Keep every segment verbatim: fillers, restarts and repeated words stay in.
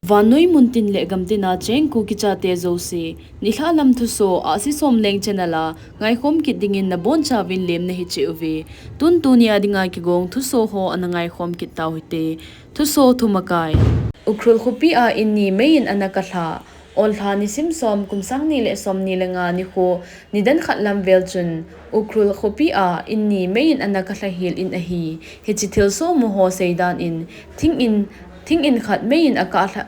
Vannoi muntin le gamtina cheng Kuki chate jouse, nilhah lam thuso, Ahsi Somleng channel a ngaikhom kit dingin nabonchauvin lemna hiche uve. Tun tunia dinga kigong thuso ho ana ngaikhom kit tau hite. Thuso thumakai. Ukhrul khopi a in ni meiyin ana kalha. Ollha nisim som, kum sang ni le som ni le nga nikho, nidan khat lam vel chun, Ukhrul khopi a in ni meiyin ana kalha hel in ahi. Hiche thilsoh mu ho seidan in, thing in, thing in khat meiyin akalha,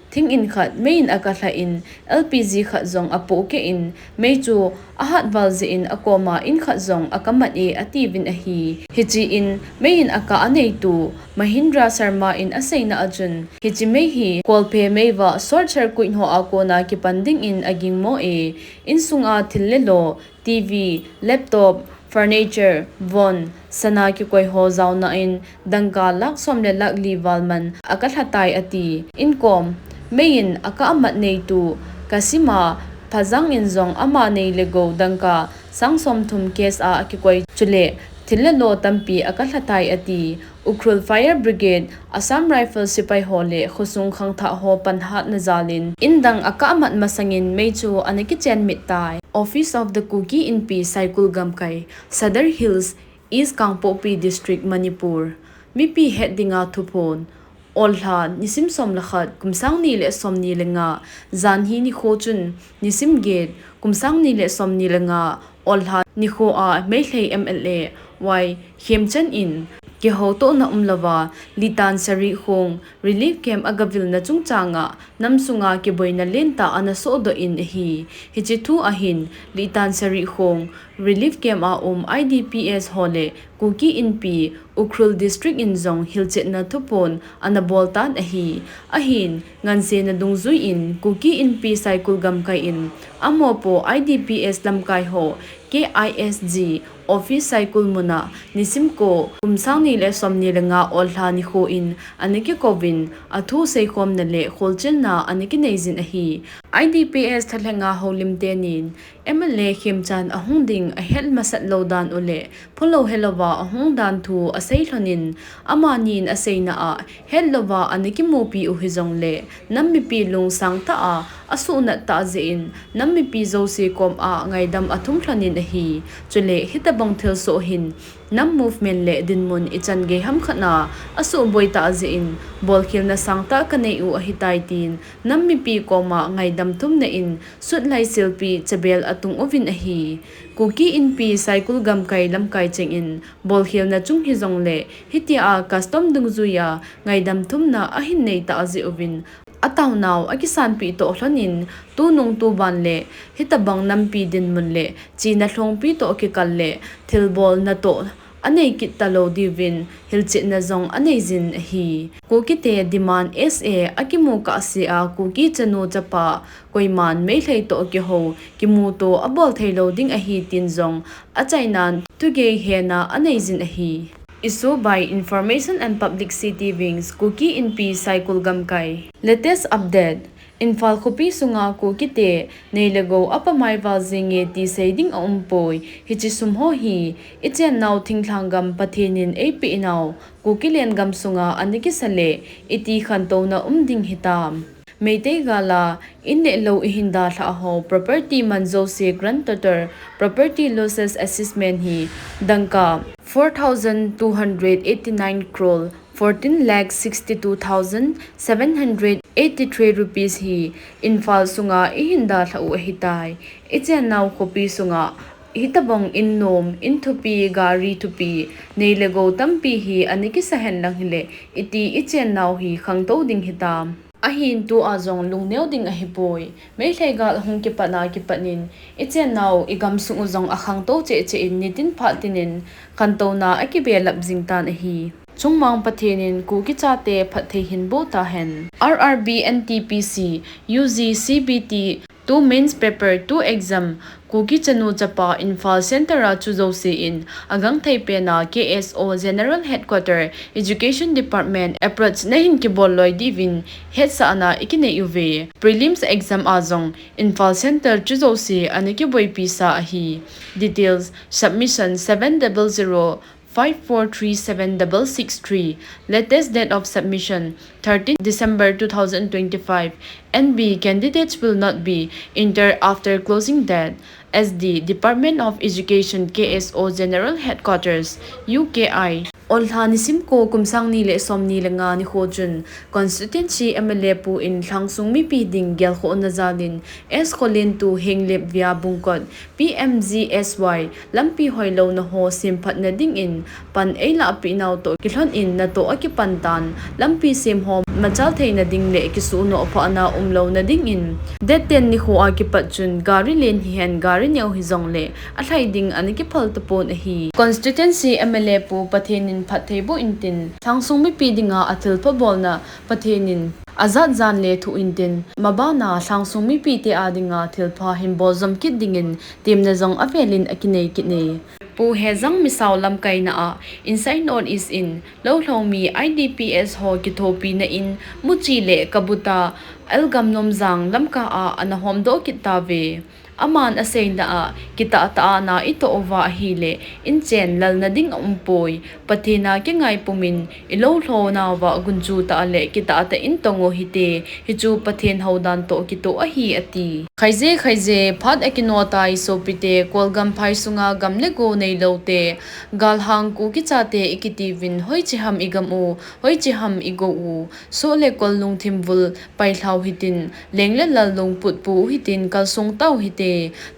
thing in khat meiyin akalha in, L P G khat jong apohkeh in, mei chu ahat val jeh in akoma in khat jong akamat e atiuvin ahi. Hiche in meiyin akah aneitu Mahindra Sharma in aseina a chun, hiche mei hi kolphe meivah short circuit ho a kona kipan dingin agingmo e, insunga thil le lo, T V, laptop, furniture, von, sana kikoi ho jaona in dangka lakh som le lakh li val man akalha tai ati. Inkom meiyin akah amat neitu Kasima Phajang in jong ama nei le gou dangka sang som thum cash a akikoi chule thil le lo tampi akalha tai ati. Ukhrul Fire Brigade, Assam Rifles sepai ho le khosung khangthah ho panhatna jal in, in dang akah amat masangin mei chu ana kichen mit tai. Office of the Kuki Inpi Saikul Gamkai, Sadar Hills, East Kangpokpi District, Manipur. Mipi het dinga thuphon. Ollha nisim som le khat, kum sang ni le som ni le nga, janhi nikho chun nisim get, kum sang ni le som ni le nga, Ollha nikho a Meitei M L A Y Khemchand in kihoutohna umlouva, Litan Sari Khong relief camp agavilna chungchang a nam sunga kiboina lentah ana sohdoh in ahi. Hiche thu ahin, Litan Sari Khong relief camp a um I D P S ho le Kuki Inpi Ukhrul District in jong hilchetna thuphon ana bol tan ahi. Ahin, ngansena dungjui in Kuki Inpi Saikul Gamkai in amopo I D P S lamkai ho K I S G office Saikul muna nisim ko, kum sang ni le som ni le nga Ollha nikho in ana kikouvin, athu seikhomna le kholchilna ana kinei jin ahi. I D P S thalhenga houlim tenin M L A Khemchand ahung ding ahet masat lou dan u le pholou helouva ahung dan thu asei lhonin, amani in aseina a hetlouva ana kimupi u hijongle, nam mipi lungsang tah a asuhnat tah jeh in nam mipi jouse koma ngaidam athum lhonin ahi. Chule hitobang thilsoh hin nam movement le dinmun ichan gei hamkhat na asuhboi tah jeh in bolkhelna sangtah kanei u ahitai tin nam mipi koma ngaidam thumna in sutlai silpi chabel atung uvin ahi. Kuki Inpi Saikul Gamkai lamkai cheng in bolkhelna chung hijongle, hitia custom dungjuia ngaidam thumna ahin nei tah jeh uvin, ataonau akisanpi toh lhonin, tunung tuban le hitobang nampi dinmun le chena lhongpi toh kikal le thilbolna toh anei kit talou diuvin hilchetna jong anei jin ahi. Kukite demand S A akimu kahsea Kuki chanu chapa koiman Meitei toh kihou, kimuto abol theilou ding ahi tin jong achainan thugei hena anei jin ahi. Issue by Information and Publicity Wings, Kuki Inpi Saikul Gamkai. Latest update. Imphal khopi sunga Kukite nei le gou apamai val jenge ti sei ding aumpoi. Hiche sum ho hi ichennau thinglhang gam Pathen in eipeh nau Kuki lengam sunga ana kisa le iti khantouna um ding hitam. Meitei gal a in le lou ihin dalhah ho property man jouse grant total property losses assessment hi dangka four thousand two hundred eighty nine crore fourteen lakh sixty two thousand seven hundred eighty three rupees hi Imphal sunga ihin dalhah u ahitai. Ichennau khopi sunga hitobang in nom, in thupi, gari thupi, nei le gou tampi hi ana kisa henlang hile iti ichennau hi khangtou ding hitam. Ahin tua jong lungneo ding ahipoi. Meitei gal ahung kipatna kipat in ichennau igamsung u jong akhangtou cheh cheh in nitin phat tinin khantouna akibelap jing tan ahi. Chungmang Pathen in Kuki chate phatthei hin boh tahen. R R B N T P C U G C B T two mains paper two exam Kuki chanu chapa Imphal Centre a chu jouse in agangthei pena K S O General Headquarter Education Department approach na hin kibol loi diuvin hetsahna ikinei uve. Prelims exam a jong Imphal Centre chu jouse ana kiboipi sa ahi. Details submission seven double zero five four three seven double six three. Latest date of submission, thirteenth December two thousand twenty-five. N B, candidates will not be entered after closing date. S D, Department of Education, K S O General Headquarters, U K I. Olha nisim ko kum sang ni le som ni le nga nikho chun constituency M L A pu in Lhangsung mipi ding gelkhohna jalin S Kholentu Henglep via Bungkot P M G S Y lampi hoilouna ho semphatna dingin pan eilah peh nau toh kilhon in natoh akipan tan, lampi sem ho machal theina ding le kisuhnoh phahna umlouna dingin date ten nikho a kipat chun gari len hihen gari neo hijongle alhai ding ana kiphal tapon ahi. Constituency M L A pu Pathen in phatthei boh intin, Lhangsung mipi dinga athilpha bolna Pathen in ajat jan le thuh intin, mabana Lhangsung mipite a dinga thilpha hinbol jom kit dingin temna jong avelin akinei kit e. Pu Hejang misao lamkaina a, Inside North East in, Lolhomi I D Ps ho kithopina in, Muchi le Kabuta, L Gamnomjang lamka a ana homdoh kit tauve. Aman aseina a, kitahtah a na itoh uva ahile, inchen lalna ding aumpoi. Pathen a kingai pumin, ilolho nauva gunchu tah le kitahtah in tong u hite, hichu Pathen houdan toh kitoh ahi, ati. Khaije, khaije, phat akinoh tai sopite, Kolgam phai sunga gam le go neilou te, galhang Kuki chate ikitiuvin, hoiche ham igam u, hoiche ham igo u, soh le kol lungthim vul pailhau hitin, leng le lal lungput pu u hitin, kalsong tau hite,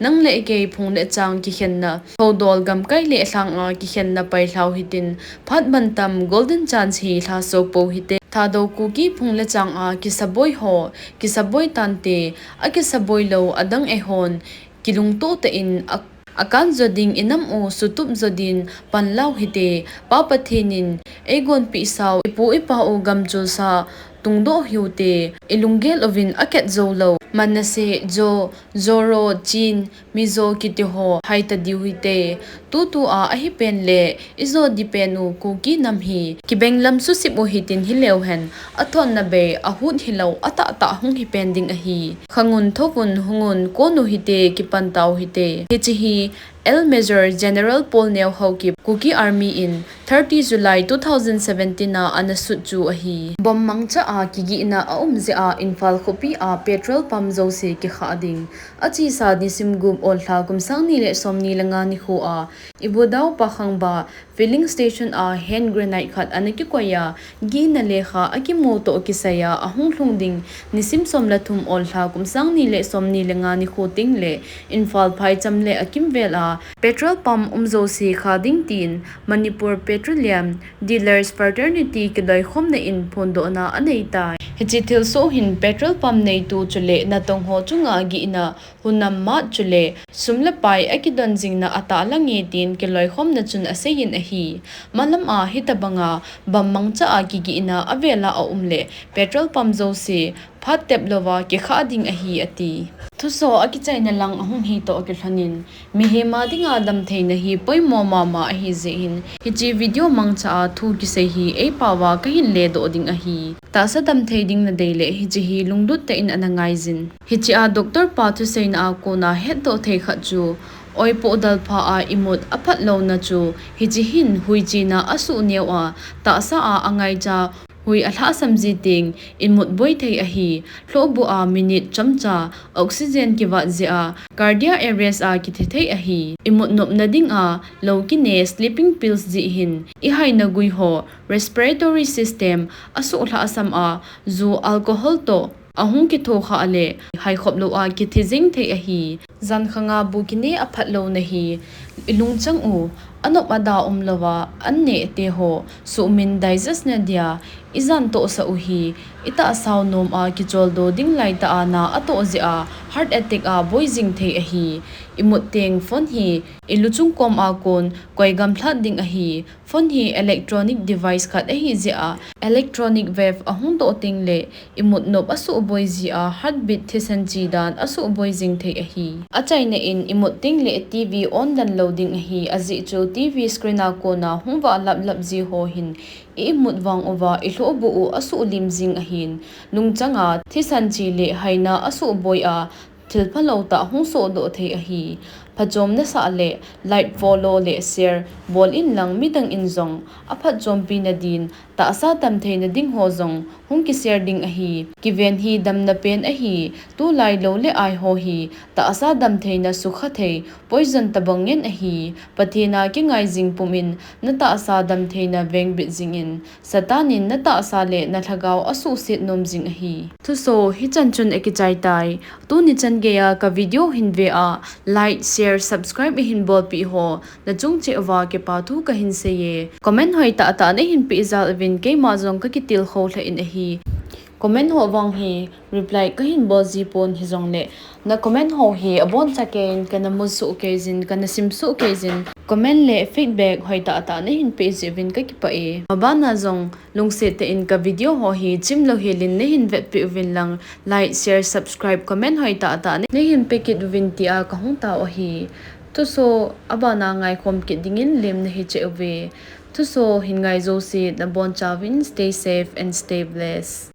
nang le kei phung le chang kikhenna, thoudol gamkai le lhang a kikhenna pailhau hitin, phat bantam golden chance hi lhaso pou hite, Thadou Kuki phung le chang a kisaboi ho, kisaboi tante, akisaboi lou adang eihon, kilungtoh tah in a, akan jo ding inam u sutup jo din panlau hite, Pa Pathen in eigonpeh sau, ipu ipa u gamchulsa tungdoh hiute, ilunggel uvin akhet jou lou. Manasseh, Jo, Zoro, Chin, Mizo kiti ho haita diu hite. Tutua ahipen le ijo dipen u Kuki nam hi kibenglam susip u hitin hileu hen, athonna bei ahut hilou atahtah hung hipen ding ahi. Khangun thouvun hungun kon u hite, kipan tau hite. Hiche hi L Major General Paul Neo Haokip, Kuki Army in thirty July two thousand seventeen a ana sut chu ahi. Bomb mangcha a kigihna aum jeh a Imphal khopi a petrol pump jouse kikhah ding. Achesa nisim gup Olha kum sang ni le som ni le nga nikho a, Ibudao Pakhangba filling station a hand grenade khat ana kikoi a, gihna lekha akimu toh kisai a ahung lhung ding nisim som le thum Olha kum sang ni le som ni le nga nikho teng le Imphal phaicham le akimvel a petrol pump um jouse khah ding tin Manipur Petroleum Dealers Fraternity kiloikhomna in phondohna anei tai. Hiche thilsoh hin petrol pump neitu chule natong ho chunga gihna, hunam mat chule sum le pai akidon jingna atahlang e tin kiloikhomna chun aseiyin ahi. Malam a hitabanga bomb mangcha a kigihna avel a aum le petrol pump jouse phat tep louva kikhah ding ahi ati. Thusoh akichaina lang ahung hi toh kilhonin, mihem a dinga damtheina hi poimo mama ahi jeh hin, hiche video mangcha a thu kisei hi eipaova kahin ledoh ding ahi. Tahsa damthei ding nadei le hiche hi lunglut tah in ana ngaijin. Hiche a doctor pa thuseina a kona hetdoh thei khat chu, oipoh dalpha a imut aphat louna chu, hiche hin huichena asuh neo a, tahsa a angaicha hui alhahsam ji teng, imut boi thei ahi, lhohbu a minute chomcha, oxygen kivat jeh a, cardiac arrest a kithi thei ahi, imut nopna dinga, lou kine sleeping pills jeh hin, ihaina gui ho, respiratory system, asuh lhahsam a, ju alcohol toh, ahung kitho khah le, haikhop lou a kithi jeng thei ahi. Jankhanga bu kine aphat louna hi, ilungchang u, anop ada umlouva, an neh te ho, suhmin digest na dia, ijan tohsah u hi, itahsau nom a kicholdo ding laitah a na atoh jeh a, heart attack a boi jing thei ahi. Imut teng phone hi, iluchung kom a kon, koi gamlhat ding ahi. Phone hi electronic device khat ahi jeh a, electronic wave ahung doh teng le, imut nop asuh boi jeh a, heartbeat thisan che dan asuh boi jing thei ahi. Achaina in imut teng le TV on dan lou ding ahi, ajeh chu TV screen a kona hung vah laplap ji ho hin, i imut vang uva ilhohbu u asuh lim jing ahin, lungchang a thisan che le haina asuh boi a, thil phalou tah hung sohdoh thei ahi. Phachom nasah le like, follow le share bol in lang midang in jong aphatchompi nadin tahsa dam theina ding ho jong hung kishare ding ahi. Kiven hi damna pen ahi. Tulai lou le ai ho hi tahsa dam theina sukha thei poison tabang ngen ahi. Pathen a kingai jing pum in na tahsa dam theina vengbit jing in. Satan in na tahsa le na lhagao asuhset nom jing ahi. Thuso hichan chun akichai tai. Tuni chan geiya ka video hin ve a, like, share, subscribe ihin bolpeh ho nachung cheh uva kipa thu kahin seiye. Comment hoi tahtah nahin peh jal uvin keima jong kakitilkhou lheh in ahi. Comment ho vang hi reply kahin bol ji pon, hijongle na comment ho hi aboncha keiyin kana mu soh kei jin, kana sim soh kei jin. Comment le feedback hoi tahtah nahin peh jeh uvin kakipah e. Mabana jong lungset tah in ka video ho hi chimlou helin nahin vetpeh uvin lang, like, share, subscribe, comment hoi tahtah nahin peh kit uvin tia kahung tao ahi. Thuso abana ngaikhom kit dingin lemna hiche uve. Thuso hin ngai jouse nabonchauvin stay safe and stay blessed.